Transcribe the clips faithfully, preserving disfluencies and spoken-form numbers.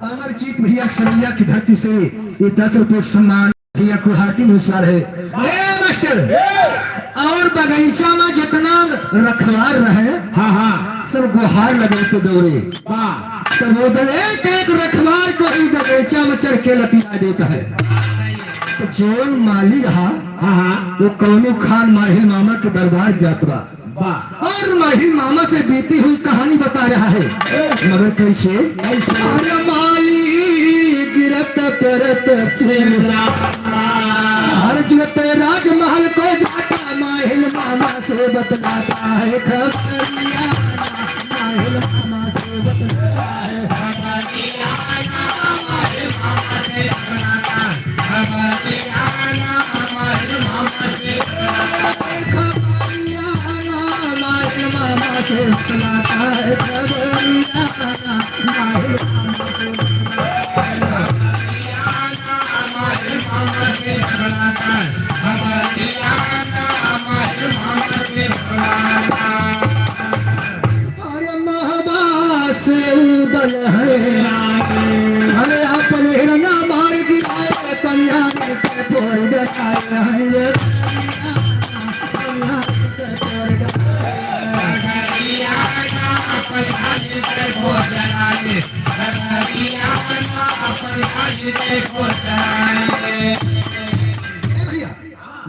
अमरजीत भैया सरैया की धरती से ये दस रुपये सम्मान भैया को हार्दिक नमस्कार है। ए मास्टर, और बगीचा में जितना रखवार रहे, हाँ, हाँ। सब गुहार लगाते दौड़े। वाह। तो वो दल एक एक रखवार को ही बगीचा में चढ़ के लतिया देता है। तो जौन माली रहा, हाँ, हाँ। वो कौनो खान माहिल मामा के दरबार जात बा। वाह। और माहिल मामा से बीती हुई कहानी बता रहा है। ए। मगर कैसे? कैसे? अरे माली गिरत परत चिल्ला। अरे जो ते राजमहल को जाता, माहिल मामा से बतलाता है खबरिया। माहिल मामा से बतलाता है खबरिया। माहिल मामा से बतलाता है। अरे महबा से उदल है। अरे अपन हिरना मार गिराए, पनिया के फोड़ देता है।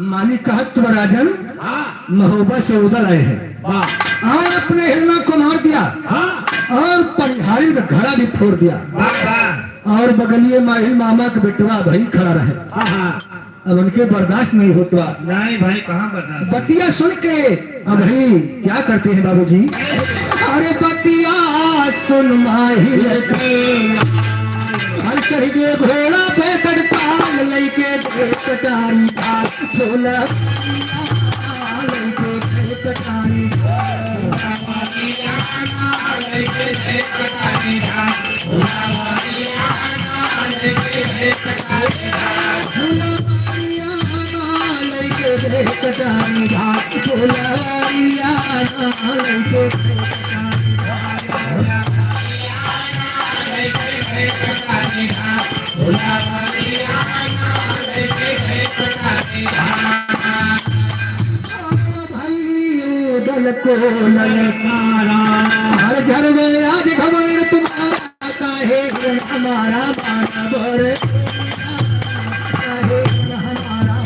मालिक कहत तो राजन, हाँ। महोबा से उदल आए हैं। वाह। और अपने हिरना को मार दिया। हाँ। और पनिहारिन का घड़ा भी फोड़ दिया। वाह, वाह। और बगलिए माहिल मामा के बेटवा भाई खड़ा रहे। हाँ, हाँ। अब उनके बर्दाश्त नहीं होत बा। नहीं भाई, कहाँ बर्दाश्त? बतिया सुन के अब भाई क्या करते हैं बाबूजी? अरे बतिया सुन माहिल। अरे चढ़ गए घोड़ा पे तड़पाल, लइके दे कटारी का फूल। लइके दे कटारी। भाई उदल को ललकारा। हर घर में आज घमंड तुम्हारा, काहे हमारा मानव रे, काहे हमारा।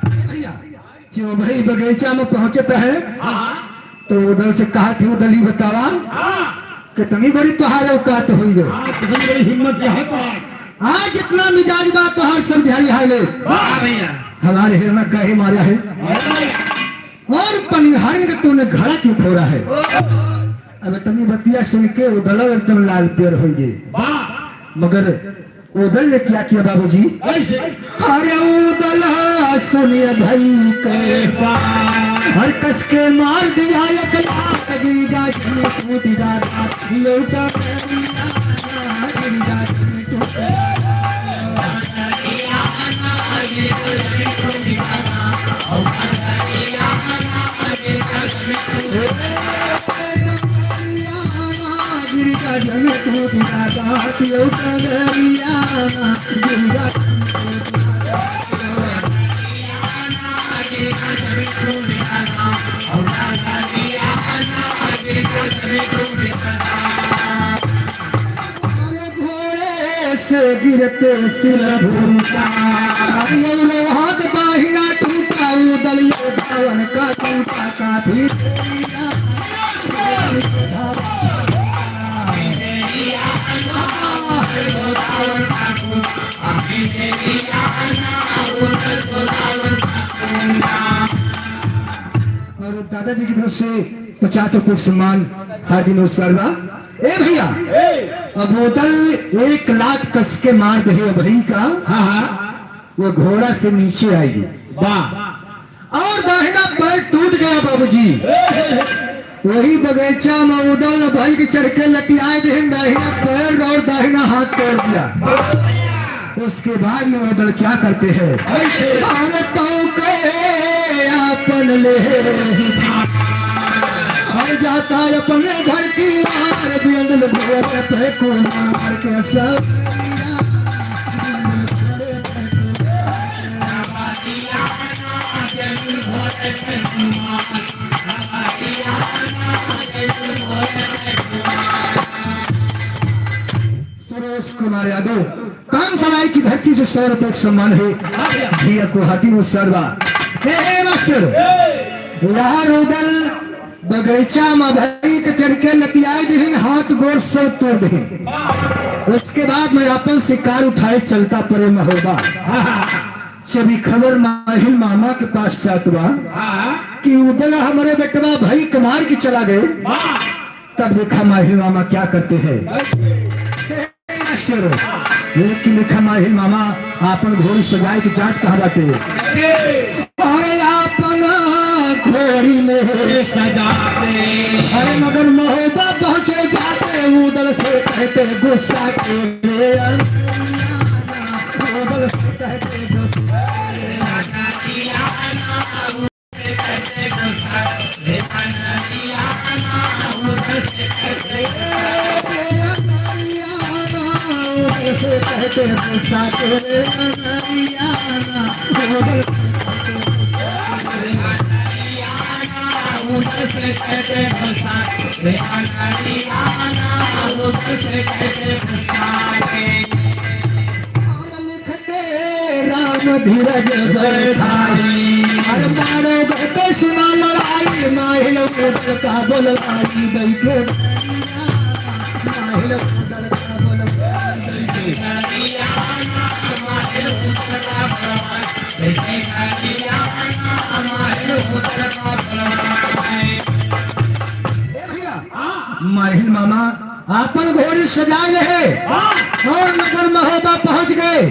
भैया, जो भाई बगीचा में पहुंचत है, हाँ। तो उदल से कहा थी, "उदल, ई बतावा, हाँ। कितनी बड़ी तुहार औकात हुई गई? हाँ, कितनी बड़ी हिम्मत है तुहार? आज इतना मिजाज बा तुहार, समझाई हाले।" वाह भैया। हमारे हिरना काहे मारा है? अरे। और पनिहारिन का तूने घड़ा क्यों फोड़ा है? अब इतनी बतिया सुन के उदल एकदम लाल पियर हो गए। वाह। मगर उदल ने क्या किया बाबूजी? कैसे? अरे उदल सुनिए भाई के, वाह। हर कस के मार दिया एक लात, गिर गया जमीन कूद गया दांत, लौटा गिर गया जमीन कूद गया। अरे घोड़े से गिरते सिर फूटा, अरे लोहा का दाहिना टूटा, उदलियो धावन का और दादाजी की तरफ से पचास रुपये सम्मान, हार्दिक नमस्कार बा। ए भैया, अब उदल एक लात कस के मार दे अबही का, हाँ, हाँ। वो घोड़ा से नीचे आई। वाह। और दाहिना पैर टूट गया बाबूजी। वही बगीचा में उदल अबही के चढ़ के लतियाए देहिन दाहिना पैर और दाहिना हाथ तोड़ दिया। उसके बाद में उदल क्या करते हैं? अरे तो कहे आपन ले, और जाता है अपने घर की मार, बियंदल घोड़े पे कुमार के सब। सुरेश कुमार यादव, कामसराय की धरती से सौ रुपये का सम्मान है। भैया को हाथी में सर बा। ए, ए, मास्टर, यार उदल बगीचा में भाई के चढ़ के लतियाए दिहिन, हाथ गोड़ सब तोड़ दिहिन। उसके बाद में अपन शिकार उठाए चलता परे महोबा। जब ई खबर माहिल मामा के पास जात बा कि उदल हमरे बेटवा भाई के मार के चला गए, तब देखा माहिल मामा क्या करते हैं। ए मास्टर, लेकिन देखा माहिल मामा आपन घोड़ी सजाए के जात कहाँ बाटे? अरे आपन घोड़ी में सजाते। अरे मगर महोबा पहुँचे जाते उदल से कहते गुस्सा के रे, उदल से कहते गुस्सा। राम धीरज बैठाई। अरे मारो गए तो सुना लड़ाई, माहिल उदल का बोलवाई दई के। माहिल उदल का बोलवाई दई के। ए भैया, माहिल मामा आपन घोड़ी सजा ले है और नगर महोबा पहुंच गए।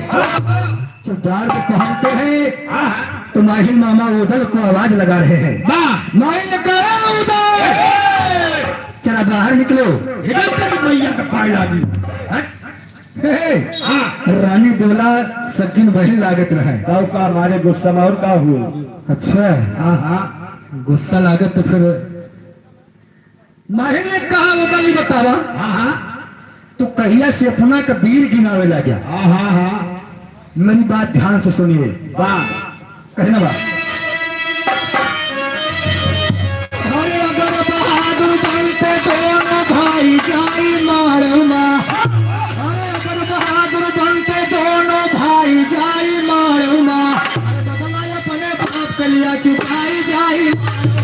जब द्वार पे पहुंचते हैं तो माहिल मामा उदल को आवाज लगा रहे हैं, वाह। माहिल करा उदल, ए! जरा बाहर निकलो। इधर तेरी मैया का पाय लागी। हट। हे, हे। हाँ। रानी देवला सकिन बहिन लागत रहे। का, का मारे गुस्सा में और का हुआ? अच्छा। हाँ, हाँ। गुस्सा लागत तो फिर माहिल ने कहा, "वो गली बतावा।" हाँ, हाँ। तो कहिया से अपना का वीर गिनावे लग गया। हाँ, हाँ, हाँ। मेरी बात ध्यान से सुनिए। वाह। कहना बा। अरे अगर बहादुर बनते दोनों भाई जाई मार मा। अरे अगर बहादुर बनते दोनों भाई जाई मार मा। अरे बदला अपने बाप के लिया चुकाई जाई मार मा।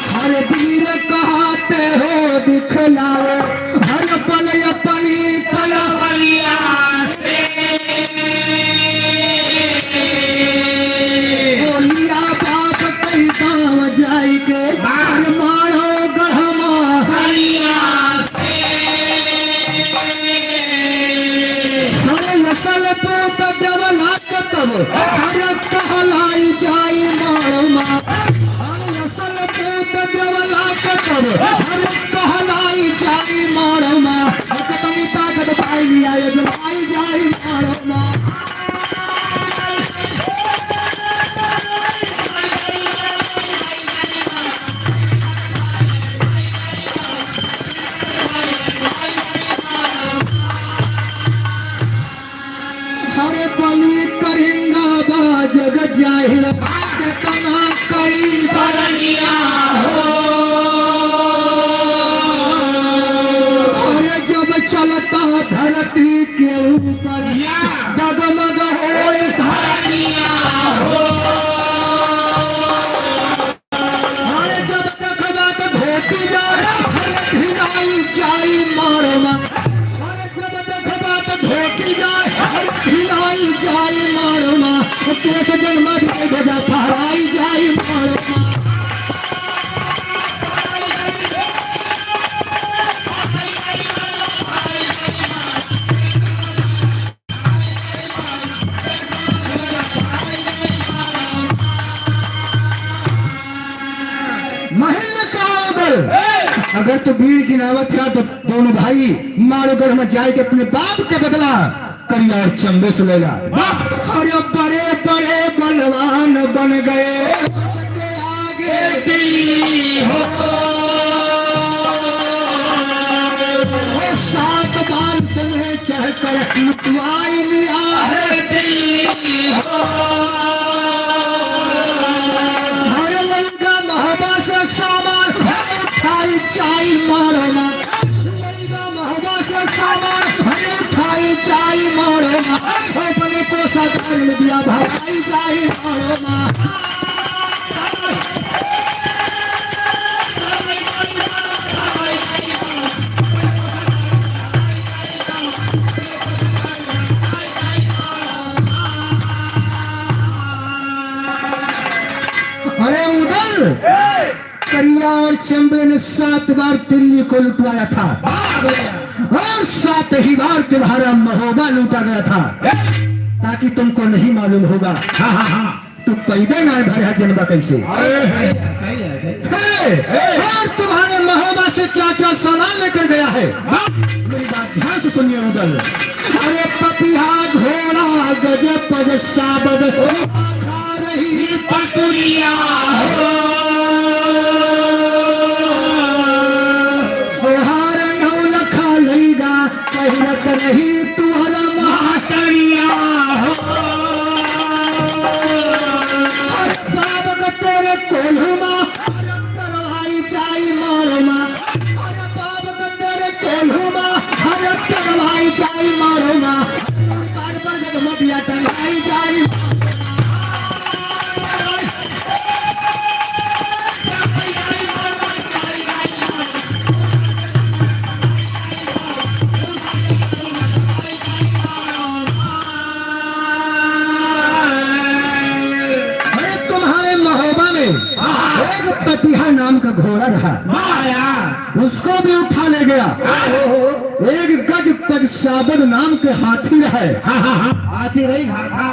हर वीर कहाते हो दिखलाओ, हर पल अपनी तलवरिया से। बोलिया बाप कई गाँव जाई के, हर मारो गढ़मा हरिया से। हर असल पूत देवला तब हर कहलाई जाई मार मा। हर असल पूत देवला तब हर कहलाई जाई मार मा। हर कतनी ताकत पाई लिया ये जमाई जाई मार मा। हर बलि करिंगा बा जग जाहि कितना कई बरनिया हो। अरे जब चलता धरती के ऊपर, या। डगमग होई धरनिया हो। अरे जब देखबा त धोती जाए, अरे भिलाई जाई मारो मा। अरे जब देखबा त धोती जाए, अरे भिलाई जाई मारो मा। केस जन्म दिए गजा फहराई जाई मारो मा। महिल का उदल। अगर तो वीर गिनावत है तो दोनों भाई माड़ोगढ़ में जाए के अपने बाप के बदला करिया और चंबे से लेला। अरे बड़े बड़े बलवान बन गए उसके आगे दिल्ली हो। सात बार तुम्हें चढ़कर लुटवाई लिया है दिल्ली हो। हर लंका महबा से सामान उठाई जाई मारो मा। लंका महबा से सामान उठाई जाई मारो मा। अपने को साधारण दिया भराई जाई मारो मा। अरे उदल, करिया और चंबे ने सात बार दिल्ली को लुटवाया था और सात ही बार तुम्हारा महोबा लूटा गया था, ताकि तुमको नहीं मालूम होगा। हाँ, हाँ, हाँ। तू पैदा ना भरे है जनबा कैसे? अरे, है, है, है। है, है। और तुम्हारे महोबा से क्या क्या सामान लेकर गया है? हाँ। मेरी बात ध्यान से सुनिए उदल। अरे पपिहा घोड़ा गज पज साबद खा रही पटुरिया हो। ओहार नौ लखा लईगा पहिरत रही तुहर महतरिया हो। अरे बाप ग तोरे कोल्हू मा, अरे करवाई जाई मारो मा। अरे बाप ग तोरे कोल्हू मा, अरे करवाई जाई मारो मा। काट पर जगमतिया टंगाई जाई। अरे तुम्हारे महोबा में एक पपिहा नाम का घोड़ा रहा, वाह यार। उसको भी उठा ले गया। एक गज पग साबद नाम के हाथी रहे। हाँ, हाँ, हाँ। हाथी रही, हाथा।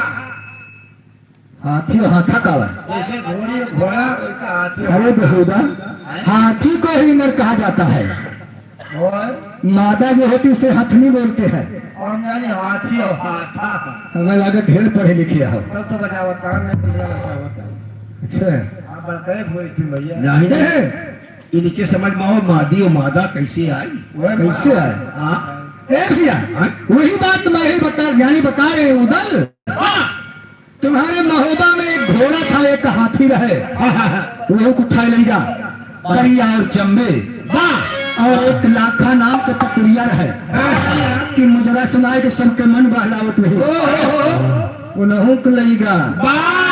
हाथी और हाथा का बा? जैसे घोड़ी और घोड़ा, वैसा हाथी। अरे बेहुदा, हाथी को ही नर कहा जाता है। और? मादा जो होती उसे हथनी बोलते हैं। और यानी हाथी और हाथा। हमें लगा ढेर पढ़े लिखे हो। तब तो बचावत, कान में दुनिया बचावत। अच्छा। आप बताए भोजपुरी भैया। नहीं, नहीं। ए! इनके समझ में आओ, मादी और मादा कैसे आई? वही कैसे मादा। आई? हाँ। ए भैया, हाँ? वही बात मैं ही बता, यानी बता रहे हैं, उदल। हाँ। तुम्हारे महोबा में एक घोड़ा था, एक हाथी रहे, हाँ, हाँ, हाँ। वहू को उठाए लइगा, करिया और चंबे, वाह। और एक लाखा नाम के पतुरिया रहे, हाँ। कि मुजरा सुनाए के सबके मन बहलावत रहे। ओ हो हो। उनहू को लइगा। वाह।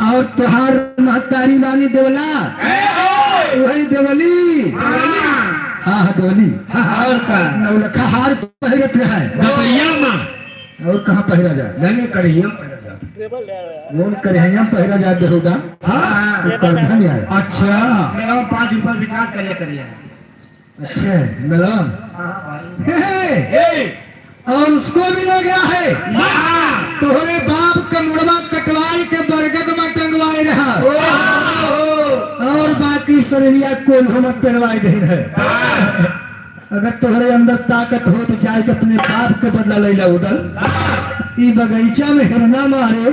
और तोहार महतारी रानी देवला, ए, ओ। वही देवली। हाँ। हाँ, हाँ, देवली। हाँ, और का? नौलखा हार पहिरत रहे। गपैया मा। और कहाँ पहिरा जाए? नहीं, नहीं, करहिया पहिरा जाए। कौन करहिया पहिरा जाए बेहुदा? हाँ। तो करधा नहीं आए। अच्छा। मेरा पाँच रुपये विकास कर लिया करिए। अच्छा, मेरा। हाँ, हाँ, भाई। हे, हे। हे। और उसको भी ले गया है। हाँ। तोहरे बाप का मुड़वा कटवाई के बरगद में टंगवाए रहा। ओ। और बाकी शरीरिया कोल्हू में पेरवाए दे रहे। हाँ। अगर तोहरे अंदर ताकत हो तो जाए के अपने बाप के बदला ले ला उदल। ई बगीचा में हिरना मारे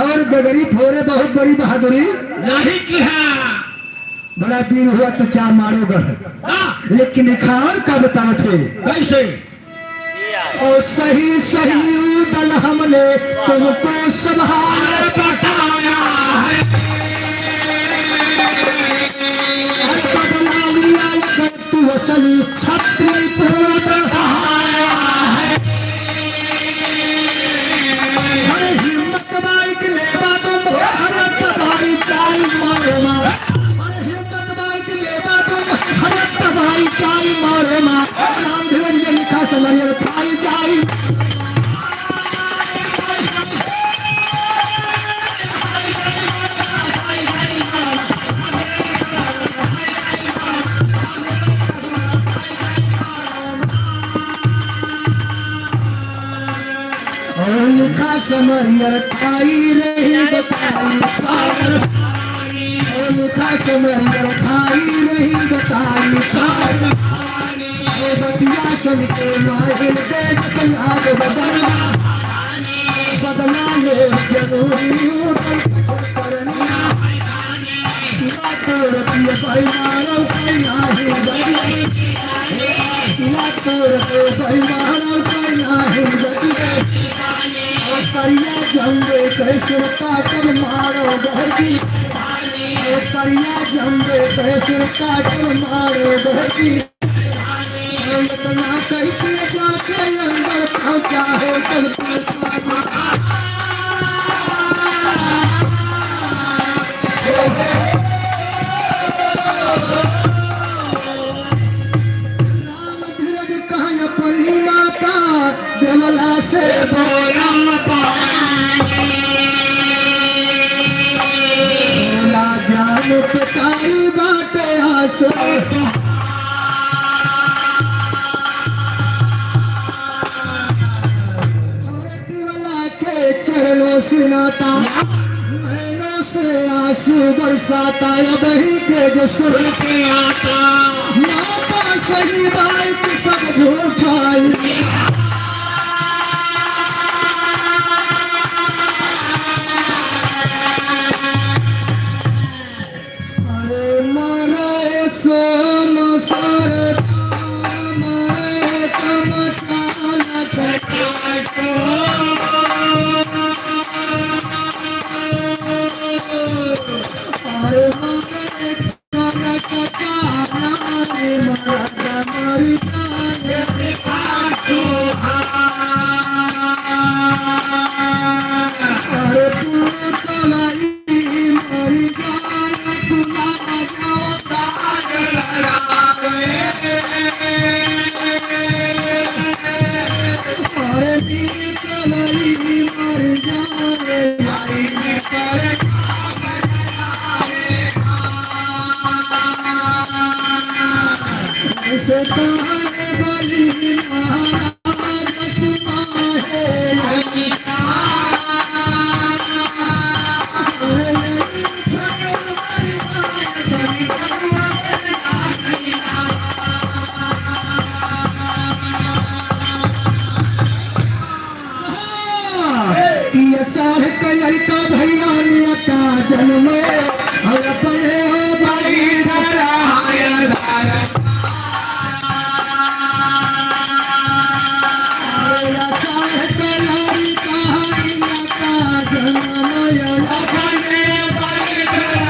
और गगरी फोरे बहुत बड़ी बहादुरी। नहीं किहा। बड़ा वीर हुआ तो चार मारो गढ़। हाँ। लेकिन एक और का बतावत है। कैसे? और सही सही उदल हमने तुमको संभाल पटा। राम धीरज में लिखा समरियर थाई जाई। लिखा समरियर थाई रही बताई सागर। लिखा समरियर थाई रही बताई सागर। बतिया सुन के माहिल दे जस याद बदलना। बदलना ले जरूरी हो गई कुछ करनिया। लातूर के भाई मारो कोई नाही बदले। लातूर के भाई मारो कोई नाही बदले। करिया जंगे कैसे काटल मारो बहकी। करिया जंगे कैसे काटल मारो बहकी। इतना कह के जाके अंदर पहुंचा है तब तक। राम धीरज कहा अपनी माता देवला से बोला पानी। बोला ज्ञान पिताई बाटे आसो। दिवला के चरणों से नाता, नैनों से आंसू बरसाता, अब ही तेज सुन के आता। माता सही बात सब झूठाई। अरे मारे सोम सरता, मारे कमचानक काटो। अरे मारे कनक काना रे मरद मर जाए। अरे तू चलाई कि अषाढ़ का लड़का भैया नियता जन्म और अपने हो भाई धरा है धारा। अषाढ़ का लड़का नियता जन्म और अपने भाई धरा।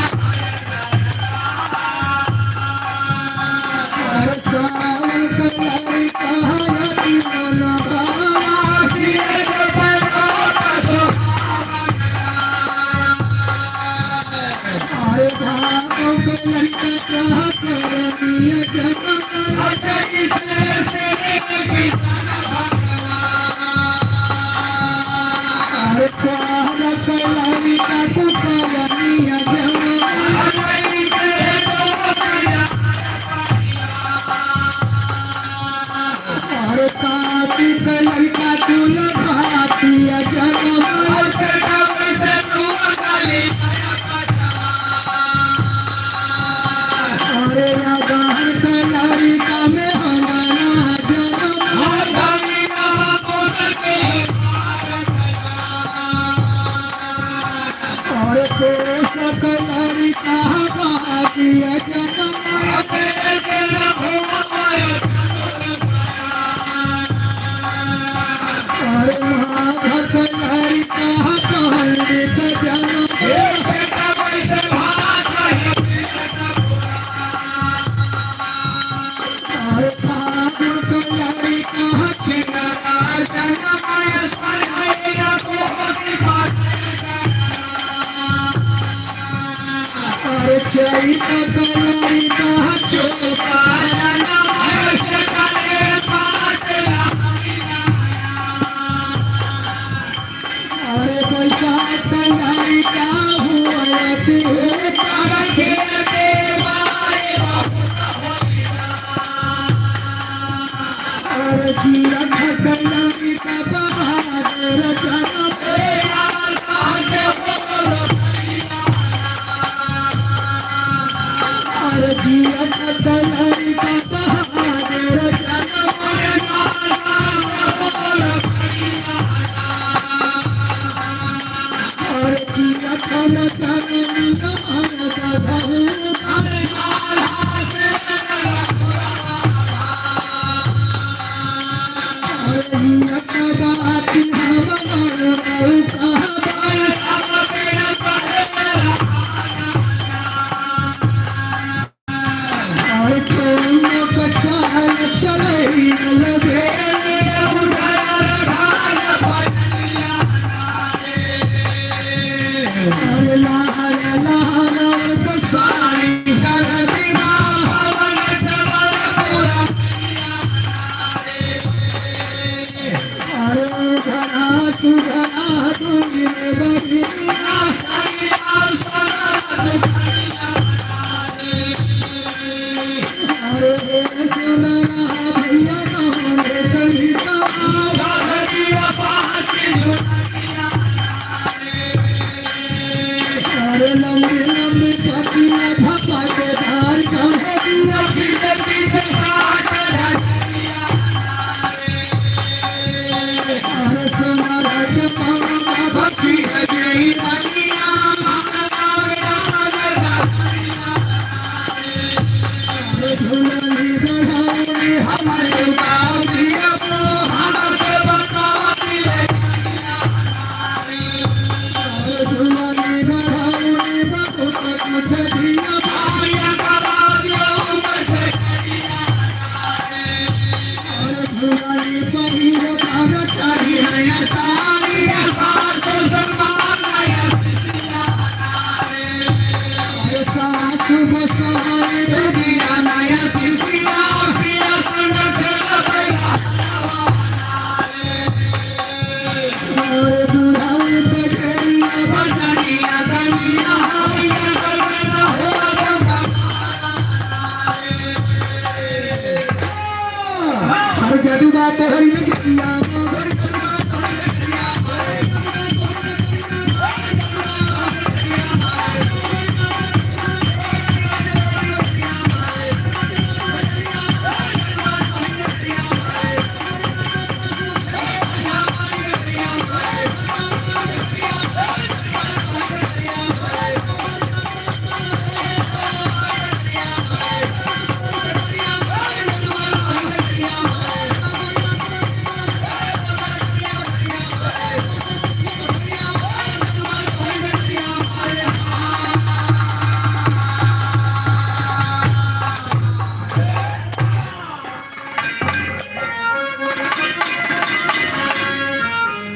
अरे जदू बात तोहरी में किया।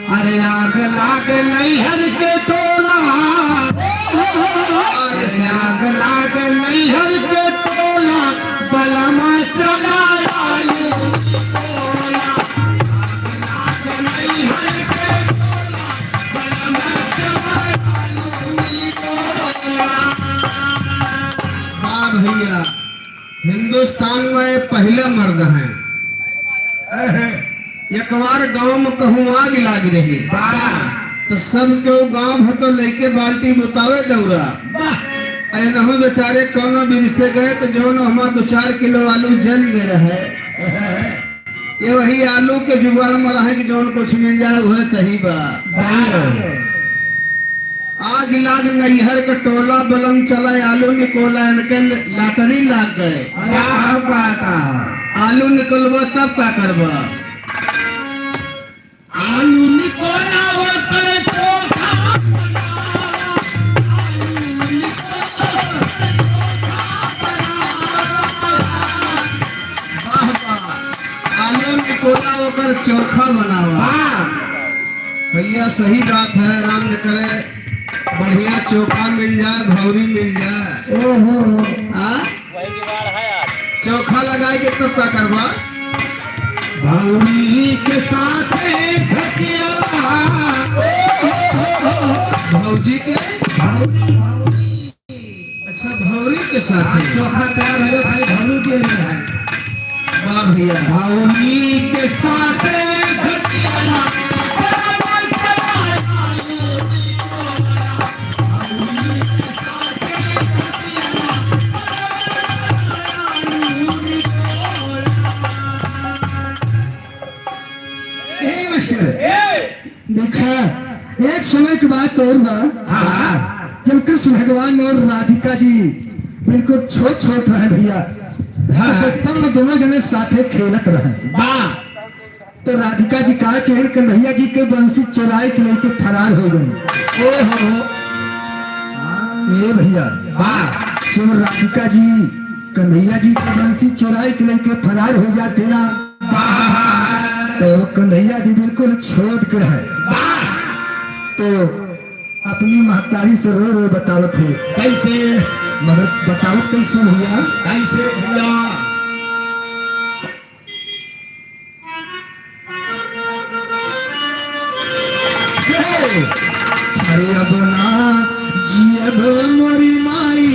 अरे आग लाग नैहर के टोला, अरे आग लाग नैहर के टोला, बलमा चला आलू टोला। आग लाग नैहर के टोला, बलमा चला आलू टोला। वाह भैया। हिंदुस्तान में पहला मर्द है। एक बार गांव में कहूँ आग लाग रही, वाह। तो सब केहू गांव भर तो लेके बाल्टी बुतावे दौरा। वाह। अरे नहु बेचारे कौनो बीच से गए तो जौन हमार दो चार किलो आलू जल में रहे। ये वही आलू के जुगाड़ में रहे कि जौन कुछ मिल जाए वह सही बा। वाह। आग लाग नैहर के टोला, बलम चला आलू निकोला, इनके लाटरी लाग गए। अरे का बात है? आलू निकलबा तब का करबा? आलू निकोला ओकर चोखा बनावा। वाह, वाह। आलू निकोला ओकर चोखा बनावा। वाह। भैया, सही बात है, राम न करे, बढ़िया चोखा मिल जाए, भौरी मिल जाए। ओहो। हाँ? चोखा लगाए के तब का करबा? भौरी के साथे भजिया। भौजी के? भौरी, भौरी। अच्छा, भौरी के साथे। हाँ, चोखा तैयार हो गया, खाली भौरी के लिए है। वाह भैया। भौरी के साथे भजिया। एक बात और बा, हाँ। जब कृष्ण भगवान और राधिका जी बिल्कुल छोट छोट रहे भैया, हाँ। तो बचपन में दोनों जने साथे खेलत रहे। वाह। तो राधिका जी का केहेन, कन्हैया जी के बंसी चुराए के लेके फरार हो गए। ओहो। ये भैया, वाह। जब राधिका जी कन्हैया जी के बंसी चुराए के लेके फरार हो जाते ना, वाह। तो कन्हैया जी बिल्कुल छोट के रहे। वाह। तो अपनी महतारी से रो रो बतावत है। कैसे? मगर बतावत कैसे भैया? कैसे भैया? हे! अरे अब ना जियब मोरी माई,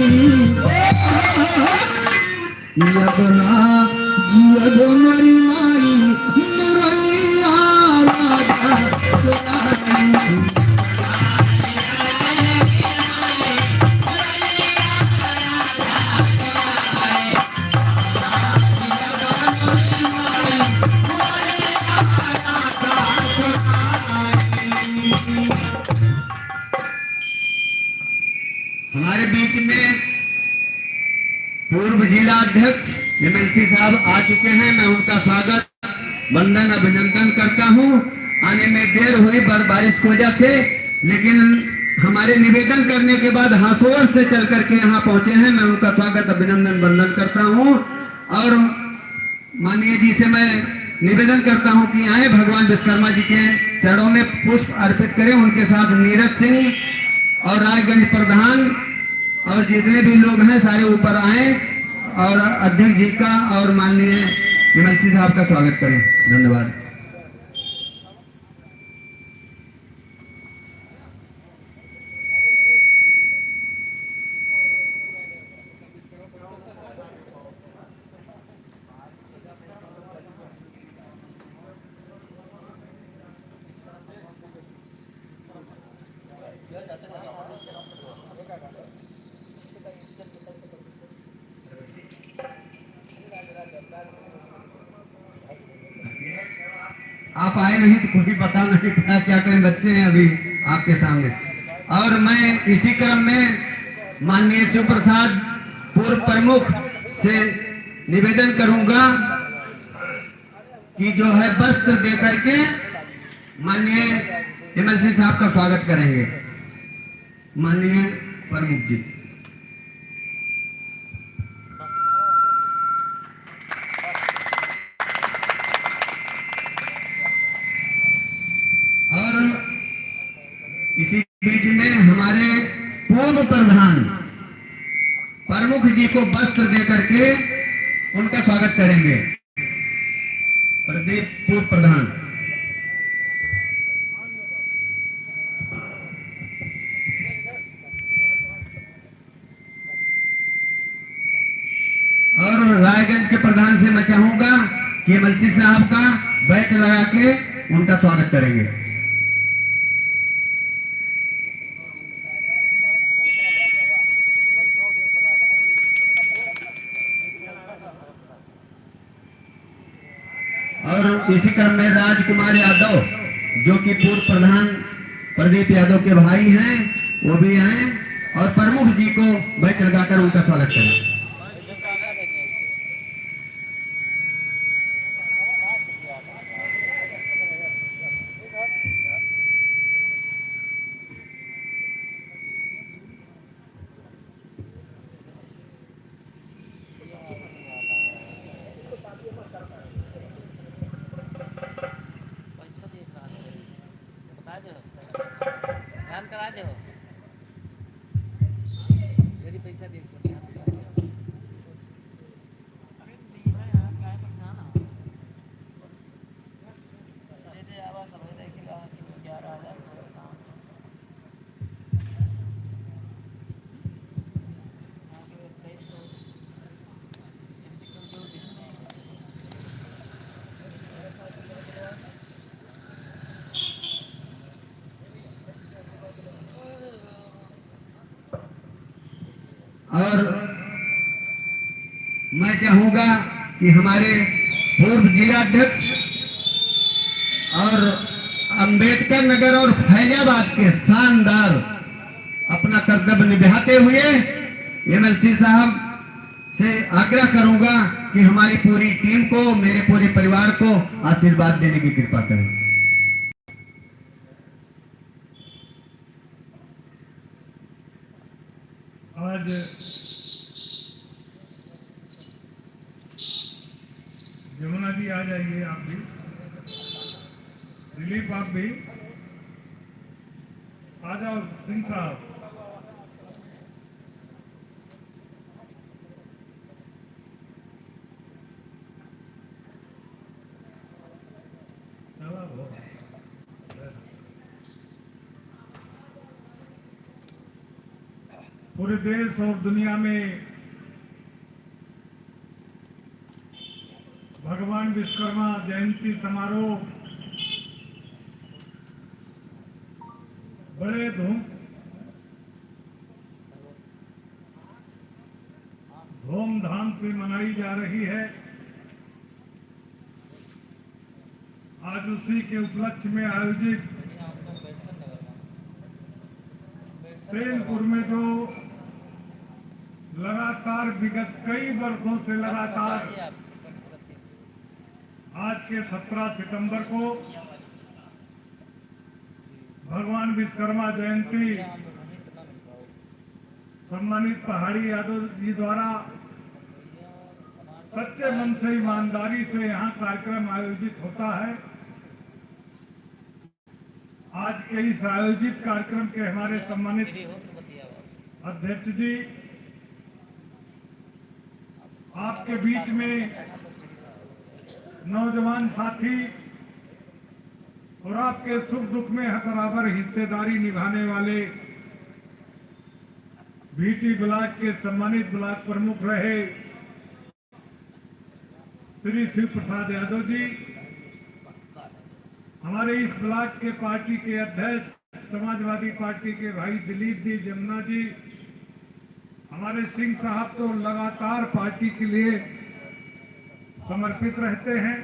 अब ना जियब मोरी माई, मुरलिया राधा तोराई। हमारे बीच में पूर्व जिला अध्यक्ष एमएलसी साहब आ चुके हैं। मैं उनका स्वागत, वंदन, अभिनंदन करता हूँ। आने में देर हुई बर-, बारिश की वजह से, लेकिन हमारे निवेदन करने के बाद हासोर से चल करके यहाँ पहुँचे हैं। मैं उनका स्वागत, अभिनंदन, वंदन करता हूँ। और माननीय जी से मैं निवेदन करता हूं कि आए, भगवान विश्वकर्मा जी के चरणों में पुष्प अर्पित करें। उनके साथ नीरज सिंह और रायगंज प्रधान और जितने भी लोग हैं, सारे ऊपर आए और अध्यक्ष जी का और माननीय एमएलसी साहब का स्वागत करें। धन्यवाद। आप आए नहीं तो कोई बता नहीं पाया क्या करें, बच्चे हैं अभी आपके सामने। और मैं इसी क्रम में माननीय शिव प्रसाद पूर्व प्रमुख से निवेदन करूंगा कि जो है वस्त्र दे करके माननीय एमएलसी साहब का स्वागत करेंगे। माननीय प्रमुख जी। और इसी बीच में हमारे पूर्व प्रधान प्रमुख जी को वस्त्र दे करके उनका स्वागत करेंगे। प्रदीप पूर्व प्रधान। और रायगंज के प्रधान से मैं चाहूंगा कि एमएलसी साहब का बैच लगा के उनका स्वागत करेंगे। और इसी क्रम में राजकुमार यादव, जो कि पूर्व प्रधान प्रदीप यादव के भाई हैं, वो भी आए और प्रमुख जी को बैच लगाकर उनका स्वागत करें। पैसा देख रहा है, बता दे, ध्यान करा दे हो। यदि पैसा देख रहा है, ध्यान करा दे। अरे नहीं है यार, काहे परेशान हो? दे दे, आवाज सब देख लिया, ग्यारह हजार। और मैं चाहूंगा कि हमारे पूर्व जिला अध्यक्ष और अंबेडकर नगर और फैजाबाद के शानदार अपना कर्तव्य निभाते हुए एमएलसी साहब से आग्रह करूंगा कि हमारी पूरी टीम को, मेरे पूरे परिवार को आशीर्वाद देने की कृपा करें। आज जमुना जी आ जाइए, आप भी। दिलीप, आप भी आ जाओ, सिंह साहब। चला बहुत। पूरे देश और दुनिया में भगवान विश्वकर्मा जयंती समारोह बड़े धूम, धूमधाम से मनाई जा रही है। आज उसी के उपलक्ष्य में आयोजित सैनपुर में जो लगातार विगत कई वर्षों से लगातार आज के सत्रह सितंबर को भगवान विश्वकर्मा जयंती सम्मानित पहाड़ी यादव जी द्वारा सच्चे मन से, ईमानदारी से यहाँ कार्यक्रम आयोजित होता है। आज के इस आयोजित कार्यक्रम के हमारे सम्मानित अध्यक्ष जी, आपके बीच में नौजवान साथी और आपके सुख दुख में हर बराबर हिस्सेदारी निभाने वाले बीटी ब्लॉक के सम्मानित ब्लॉक प्रमुख रहे श्री शिव प्रसाद यादव जी, हमारे इस ब्लॉक के पार्टी के अध्यक्ष समाजवादी पार्टी के भाई दिलीप जी जमुना जी, हमारे सिंह साहब तो लगातार पार्टी के लिए समर्पित रहते हैं।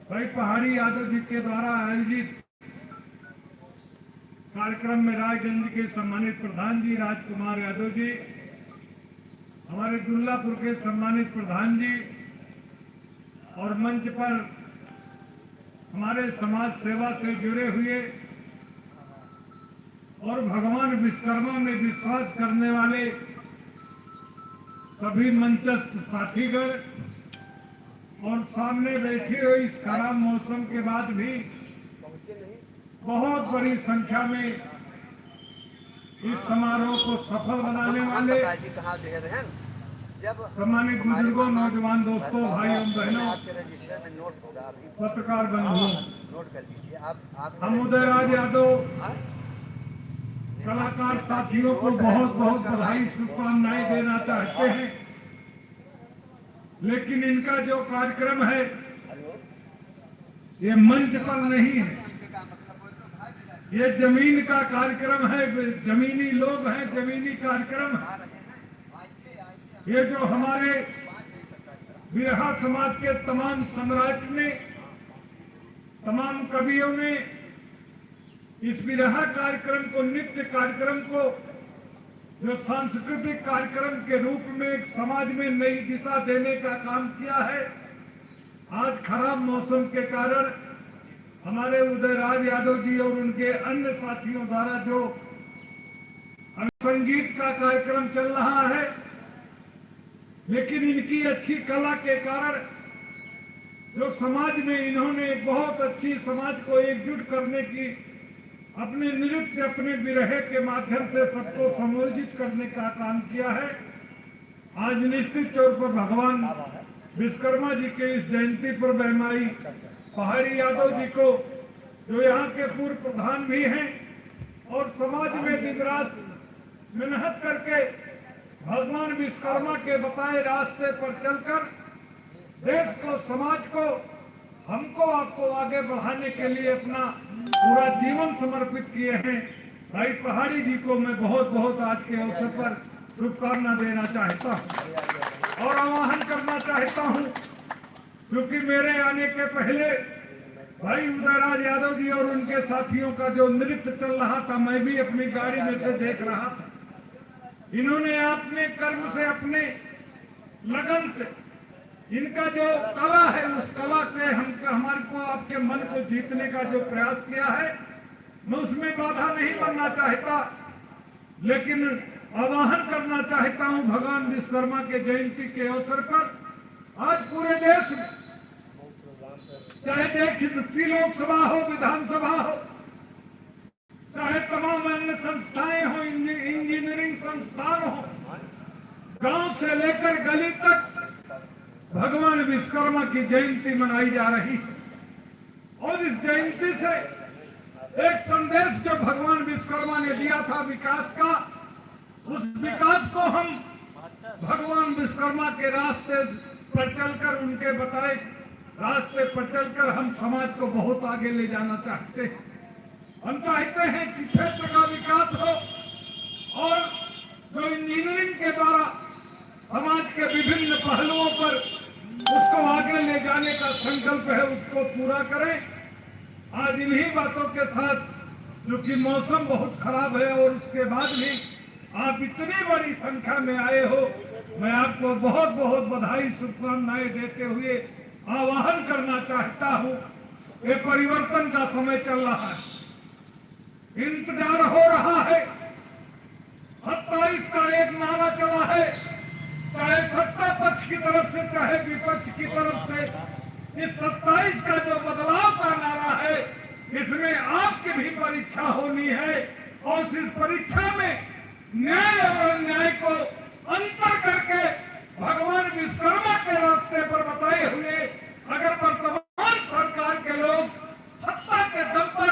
भाई पहाड़ी यादव जी के द्वारा आयोजित कार्यक्रम में रायगंज के सम्मानित प्रधान जी राजकुमार यादव जी, हमारे दुल्लापुर के सम्मानित प्रधान जी और मंच पर हमारे समाज सेवा से जुड़े हुए और भगवान विश्वकर्मा में विश्वास करने वाले सभी मंचस्थ साथीगण और सामने बैठे हुए इस खराब मौसम के बाद भी बहुत बड़ी संख्या में इस समारोह को सफल बनाने वाले सम्मानित बुजुर्गों, नौजवान दोस्तों, भाइयों, बहनों, पत्रकार बंधुओं, हम उदयराज यादव कलाकार साथियों को बहुत बहुत बधाई, शुभकामनाएं देना चाहते हैं, लेकिन इनका जो कार्यक्रम है ये मंच पर नहीं है, ये जमीन का कार्यक्रम है, जमीनी लोग हैं, जमीनी कार्यक्रम है। ये जो हमारे बिरहा समाज के तमाम सम्राट ने, तमाम कवियों ने इस बिरहा कार्यक्रम को, नृत्य कार्यक्रम को, जो सांस्कृतिक कार्यक्रम के रूप में एक समाज में नई दिशा देने का काम किया है, आज खराब मौसम के कारण हमारे उदयराज यादव जी और उनके अन्य साथियों द्वारा जो संगीत का कार्यक्रम चल रहा है, लेकिन इनकी अच्छी कला के कारण जो समाज में इन्होंने बहुत अच्छी, समाज को एकजुट करने की अपने नृत्य, अपने बिरहे के माध्यम से सबको संयोजित करने का काम किया है। आज निश्चित तौर पर भगवान विश्वकर्मा जी के इस जयंती पर मैं माई पहाड़ी यादव जी को जो यहाँ के पूर्व प्रधान भी हैं और समाज में दिन रात मेहनत करके भगवान विश्वकर्मा के बताए रास्ते पर चलकर देश को, समाज को, हमको, आपको आगे बढ़ाने के लिए अपना पूरा जीवन समर्पित किए हैं। भाई पहाड़ी जी को मैं बहुत बहुत आज के अवसर पर शुभकामना देना चाहता हूँ और आह्वान करना चाहता हूँ, क्योंकि मेरे आने के पहले भाई उदयराज यादव जी और उनके साथियों का जो नृत्य चल रहा था, मैं भी अपनी गाड़ी में से देख रहा था। इन्होंने अपने कर्म से, अपने लगन से, इनका जो कला है, उस कला से हम, हमारे को, आपके मन को जीतने का जो प्रयास किया है, मैं उसमें बाधा नहीं बनना चाहता, लेकिन आह्वान करना चाहता हूं भगवान विश्वकर्मा के जयंती के अवसर पर आज पूरे देश में, चाहे देखिए लोकसभा हो, विधानसभा हो, चाहे तमाम अन्य संस्थाएं हो, इंजी-, इंजीनियरिंग संस्थान हो, गांव से लेकर गली तक भगवान विश्वकर्मा की जयंती मनाई जा रही है। और इस जयंती से एक संदेश जो भगवान विश्वकर्मा ने दिया था विकास का, उस विकास को हम भगवान विश्वकर्मा के रास्ते पर चलकर, उनके बताए रास्ते पर चलकर हम समाज को बहुत आगे ले जाना चाहते हैं। हम चाहते हैं कि क्षेत्र का विकास हो और जो इंजीनियरिंग के द्वारा समाज के विभिन्न पहलुओं पर उसको आगे ले जाने का संकल्प है, उसको पूरा करें। आज इन्हीं बातों के साथ, जो कि मौसम बहुत खराब है और उसके बाद भी आप इतनी बड़ी संख्या में आए हो, मैं आपको बहुत बहुत बधाई, शुभकामनाएं देते हुए आह्वान करना चाहता हूं, ये परिवर्तन का समय चल रहा है, इंतजार हो रहा है। सत्ताईस का एक नारा चला है, चाहे सत्ता पक्ष की तरफ से, चाहे विपक्ष की तरफ से। इस सत्ताईस का जो बदलाव का नारा है, इसमें आपकी भी परीक्षा होनी है और इस परीक्षा में न्याय और अन्याय को अंतर करके भगवान विश्वकर्मा के रास्ते पर बताए हुए अगर वर्तमान सरकार के लोग सत्ता के दम पर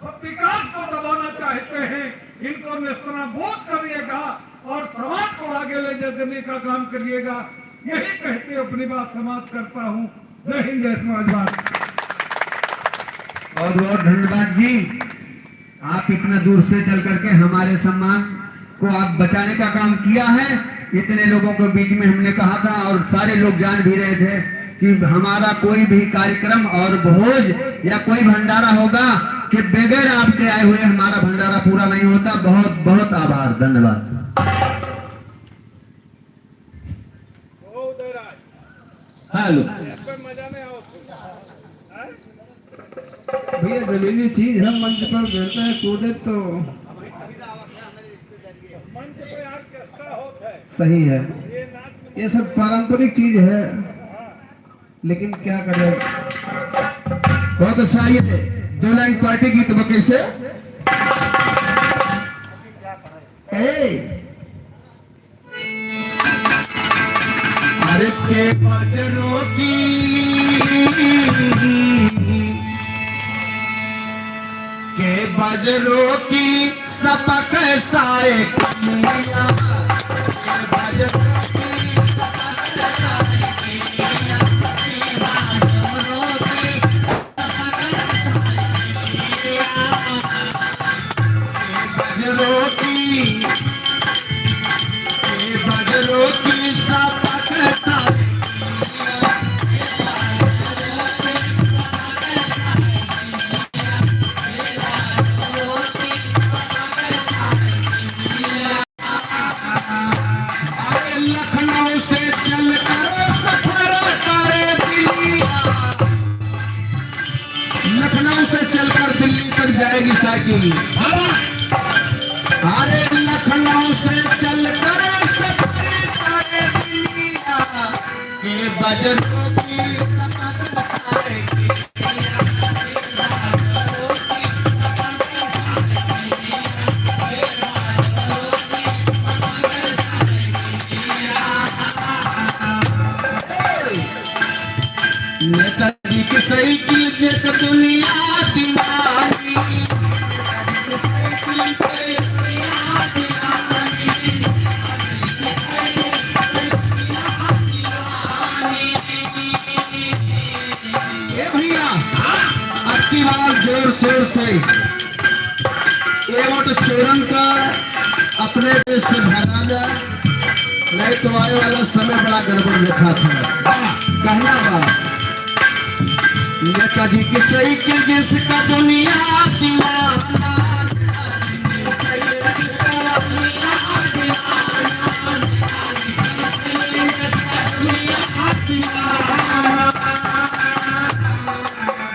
सब विकास को दबाना चाहते हैं, इनको नेस्तनाबूद करिएगा और समाज को आगे ले जाने का काम करिएगा। यही कहते अपनी बात समाप्त करता हूँ। जय हिंद, जय समाजवाद। बहुत बहुत धन्यवाद जी, आप इतना दूर से चल करके हमारे सम्मान को आप बचाने का काम किया है। इतने लोगों के बीच में हमने कहा था और सारे लोग जान भी रहे थे कि हमारा कोई भी कार्यक्रम और भोज या कोई भंडारा होगा कि बगैर आपके आए हुए हमारा भंडारा पूरा नहीं होता। बहुत बहुत आभार, धन्यवाद। हेलो। भैया, जमीनी चीज है, मंच पर गिरते हैं, कूदे तो। सही है, ये सब पारंपरिक चीज है, लेकिन क्या करें। बहुत अच्छा, ये दो लाइन पार्टी गीत बा, कैसे? ए, अरे के बजरो की, के बजरो की सपक साए कमिया, के बजरो की सपक साए कमिया, के बजरो की बजरो की, बजरो की सपक साए। अरे लखनऊ से चलकर सफर करे दिल्ली, लखनऊ से चलकर दिल्ली तक जाएगी साइकिल। अरे लखनऊ से चलकर सफर करे दिल्ली, के बजरो की सफर साइकिल। नेताजी की साइकिल देख दुनिया दीवानी। ए भैया, अब की बार जोर शोर से, ये वो तो चोरन का अपने देश से भगा जाए, नहीं तो आए वाला समय बड़ा गड़बड़ लिखा था। कहना बा, नेताजी की साइकिल जिसका दुनिया दीवाना।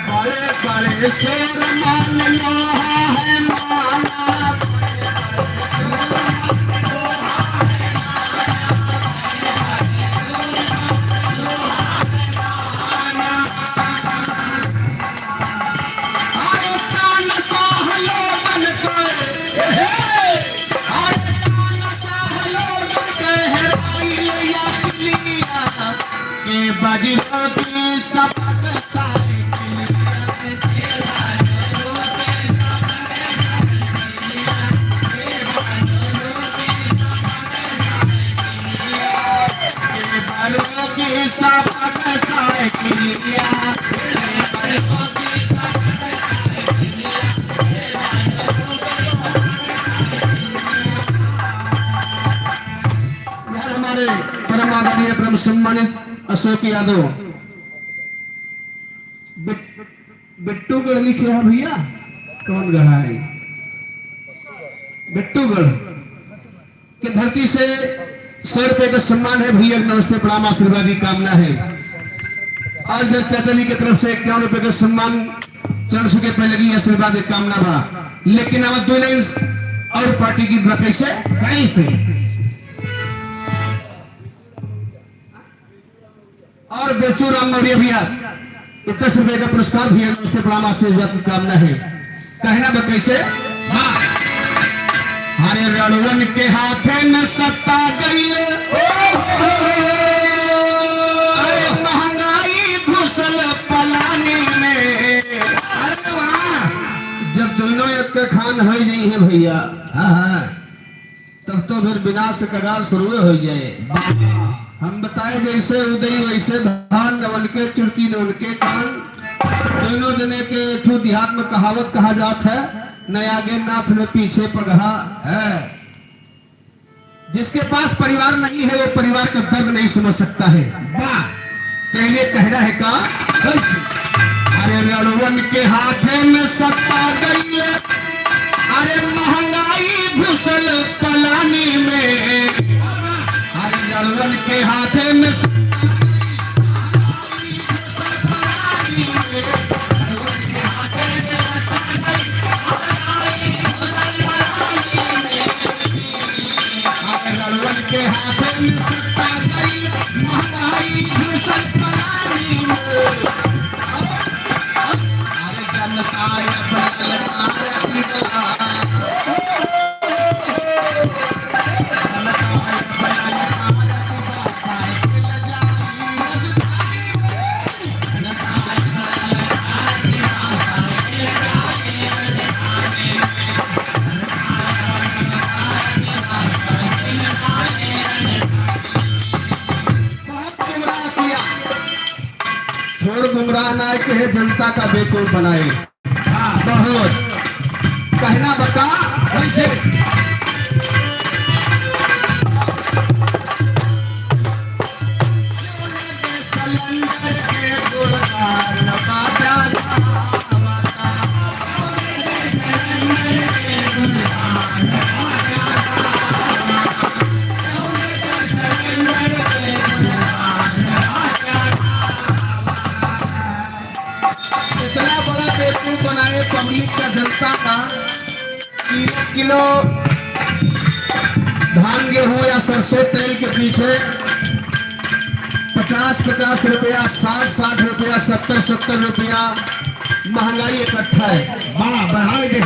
बड़े बड़े शेर मान लो है माना। अरे तानाशाह लोगन के, हे, अरे तानाशाह लोगन के हेराइल अकिलिया, के बजरंगी सबक साइकिलिया। यार, हमारे परम आदरणीय, परम सम्मानित अशोक यादव, बिट-, बिट्टूगढ़ लिखे हैं भैया, कौन गढ़ा है? बिट्टूगढ़ के धरती से सौ रुपए का सम्मान है भैया, नमस्ते, प्रणाम, आशीर्वाद की कामना है। और इधर चाचा जी की तरफ से इक्यावन रुपए का सम्मान, चरण छू के पहले की आशीर्वाद की कामना बा। लेकिन अब दो लाइन और पार्टी की बा, कैसे? कैसे? और बेचू राम मौर्य भैया, ये दस रुपए का पुरस्कार भैया, नमस्ते, प्रणाम, आशीर्वाद की कामना है। कहना बा कैसे? हाँ। अरे रणवन के हाथे में सत्ता गई, अरे महंगाई घुसल पलानी में। अरे वाह, जब दोनों एक के खान हो जाई है भैया, हाँ, हाँ। तब तो फिर विनाश के कगार शुरू हो जाए। हम बताए जैसे उदई वैसे भान, न उनके चुटकी न उनके कान। दोनों जने के एक ठो देहात में कहावत कहा जात है, "न आगे नाथ न पीछे पगहा।" है। जिसके पास परिवार नहीं है, वो परिवार का दर्द नहीं समझ सकता है। वाह। के लिए कहना है का? कैसे? अरे रणवन के हाथे में सत्ता गई, अरे महंगाई घुसल पलानी में, अरे रणवन के हाथे में सत्ता गई। रणवन के हाथे में सत्ता गई, महंगाई घुसल पलानी में। अरे जनता अब ललकार दिया। जनता अब ललकार दिया, साइकिल जाई राजधानी में। बहुत गुमराह किया। थोड़ गुमराह ना के है, जनता का बेवकूफ बनाए। हाँ, बहुत। कहना बता, कैसे? इतना बड़ा बेवकूफ बनाए पब्लिक का, जनता का, कि एक किलो धान, गेहूं या सरसों तेल के पीछे पचास पचास रुपया, साठ साठ रुपया, सत्तर सत्तर रुपया महंगाई इकट्ठा है। बा-, बढ़ाए दे।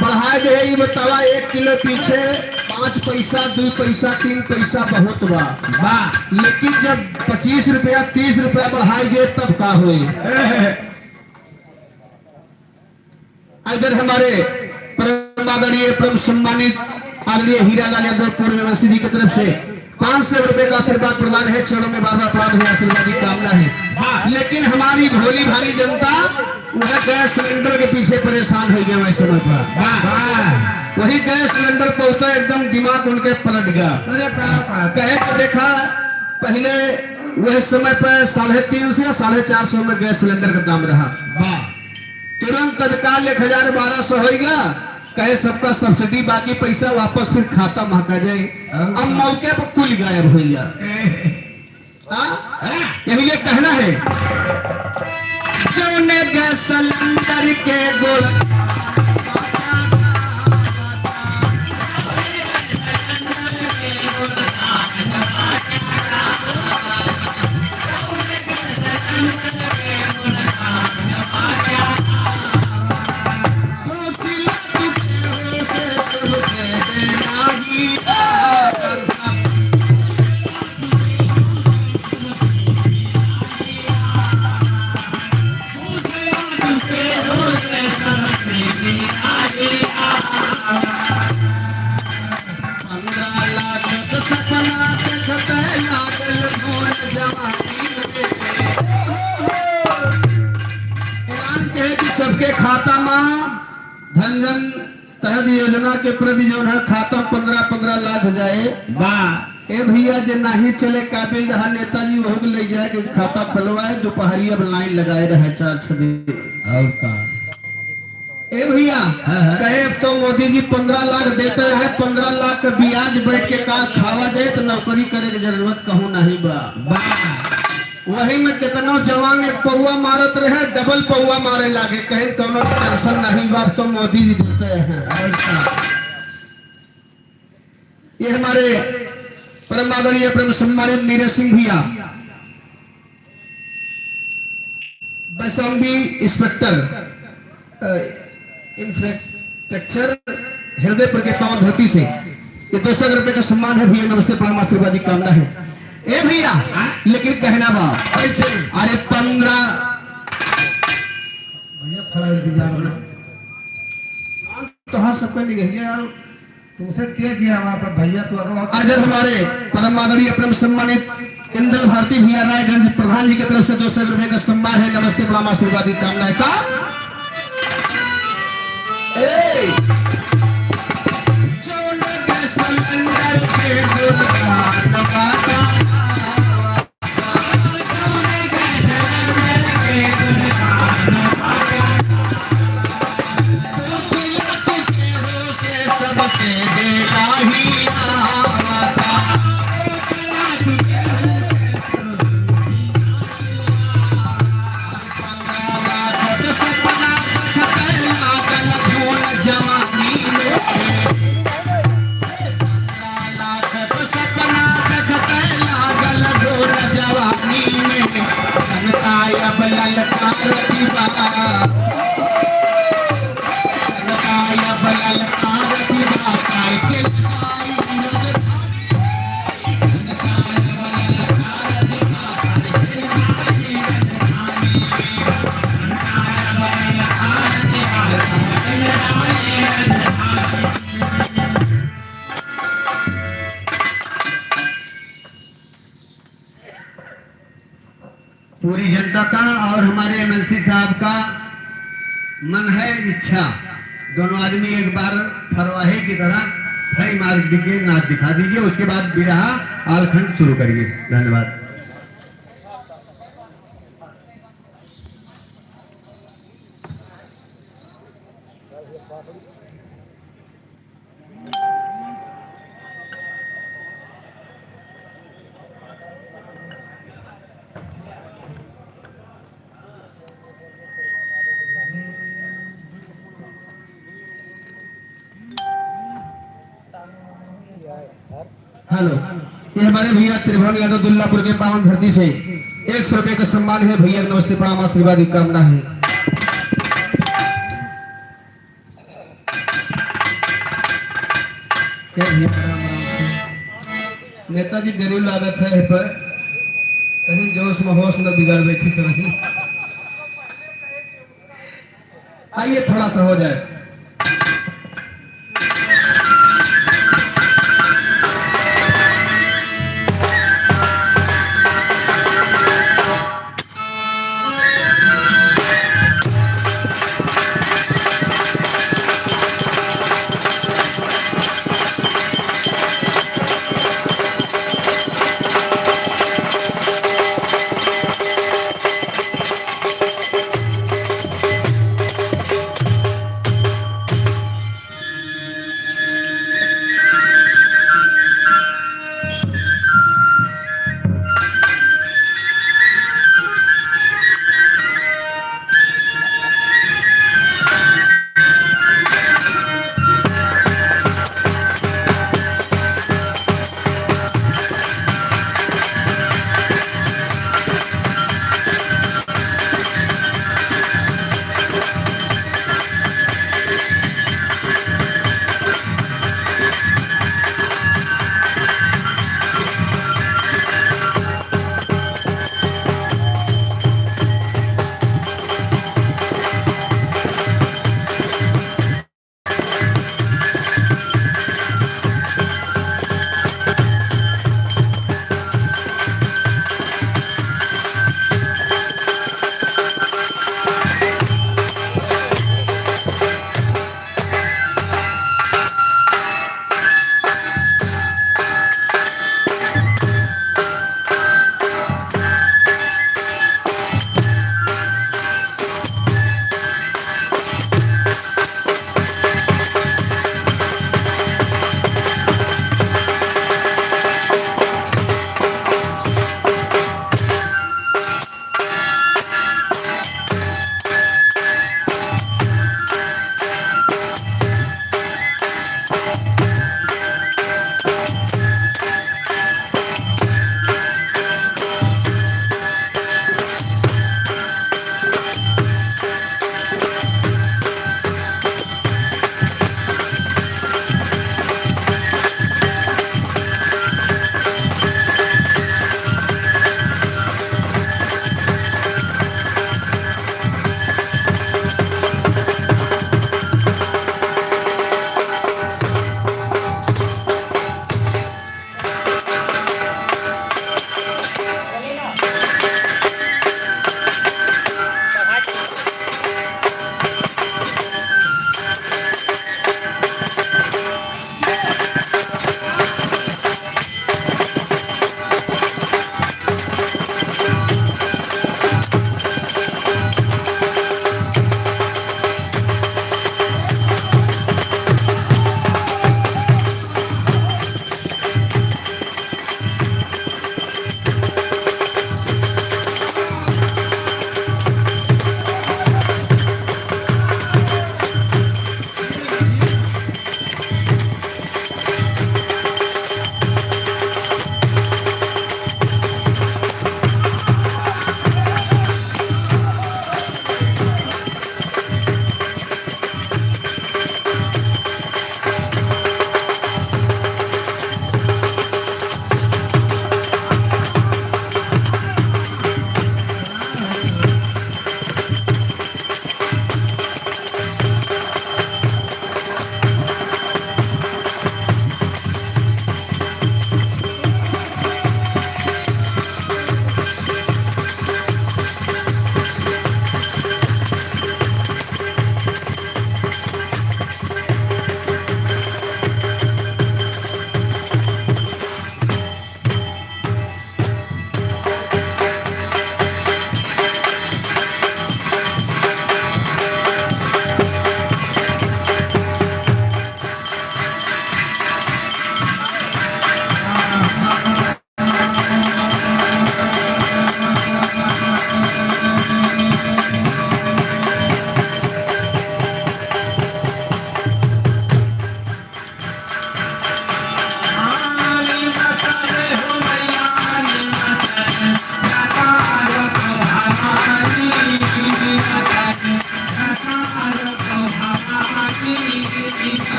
बढ़ाए दे, ये बतावा, एक किलो पीछे पाँच पैसा, दो पैसा, तीन पैसा बहुत बा। बा। लेकिन जब पच्चीस रुपया, तीस रुपया बढ़ाए दे, तब का होई? इधर हमारे परम आदरणीय, परम सम्मानित आदरणीय हीरा लाल यादव पूर्व निवासी जी की तरफ से पाँच सौ रुपए का आशीर्वाद प्रदान है। चरणों में बार बार प्रणाम है, आशीर्वाद की कामना है। हाँ। लेकिन हमारी भोली भाली जनता वह गैस सिलेंडर के पीछे परेशान हो गया वही समय पर। हाँ। हाँ। वही गैस सिलेंडर पहुंचा, एकदम दिमाग उनके पलट गया। अरे बाप रे। कहे तो देखा, पहले वह समय पे साढ़े तीन सौ या साढ़े चार सौ में गैस सिलेंडर का दाम रहा। वाह। तुरंत तत्काल एक हजार बारह सौ होइगा, कहे सबका सब्सिडी, बाकी पैसा वापस फिर खाता में का जाए। हाँ। अब मौके पर कुल गायब होइगा। हाँ? हाँ। यही ये कहना है। जौने गैस सिलेंडर के गोड़ ऐलान कहे कि सबके खाता में धन जन तहत योजना के प्रति जौन है खाता पन्द्रह पन्द्रह लाख जाए। वाह। ए भैया, जे नाही चले काबिल रहा नेताजी, वहू के ले जाए के खाता खुलवाए, दोपहरी अब लाइन लगाए रहे चार छः दिन। और का? ए भैया, हाँ, हाँ। कहे अब तो मोदी जी पन्द्रह लाख देते हैं, पन्द्रह लाख का ब्याज बैठ के का खावा जाए, तो नौकरी करे के जरूरत कहूँ नहीं बा। वाह। वही में कितनो जवान एक पौवा मारत रहे, डबल पौवा मारे लागे, कहीं कौनो टेंशन नहीं बा, अब तो मोदी जी देते हैं। और का? ये हमारे परम आदरणीय, परम सम्मानित नीरज सिंह भैया, वैशाली इंस्पेक्टर, अ, इंफ्रास्ट्रक्चर हृदयपुर के पावन धरती से ये दो सौ रुपए का सम्मान है भैया, नमस्ते प्रणाम आशीर्वाद की कामना है। ए भैया, लेकिन कहना बा कैसे? अरे पन्द्रह भैया, खड़ा है भैया, तो हाँ सबका निकल गया यार। तुमसे तेज है हमारा भैया, तो अगर आज हमारे परम आदरणीय, परम सम्मानित इंदल भारती भैया रायगंज प्रधान जी की तरफ से दो सौ रुपए का सम्मान है। नमस्ते प्रणाम आशीर्वाद की कामना है। का? ए! जौन गैस सिलेंडर के दुकान बाटा। सपना देखते लागल घोर जवानी में, जनता अब ललकार दिवा, जनता अब ललकार दिवा, साइकिल आई राजधानी। पूरी जनता का और हमारे एमएलसी साहब का मन है इच्छा, दोनों आदमी एक बार फरवाहे की तरह फई मार के नाच दिखा दीजिए, उसके बाद बिरहा आलखंड शुरू करिए। धन्यवाद। हेलो, ये हमारे भैया त्रिभुवन यादव दुल्लापुर के पावन धरती से एक सौ रुपए का सम्मान है। भैया नमस्ते प्रणाम आशीर्वाद की कामना है। ए भैया, राम राम से। नेताजी गरीब लागत है, है पर कहीं जोश में होश न बिगड़ बैठी से नहीं। आइए, थोड़ा सा हो जाए।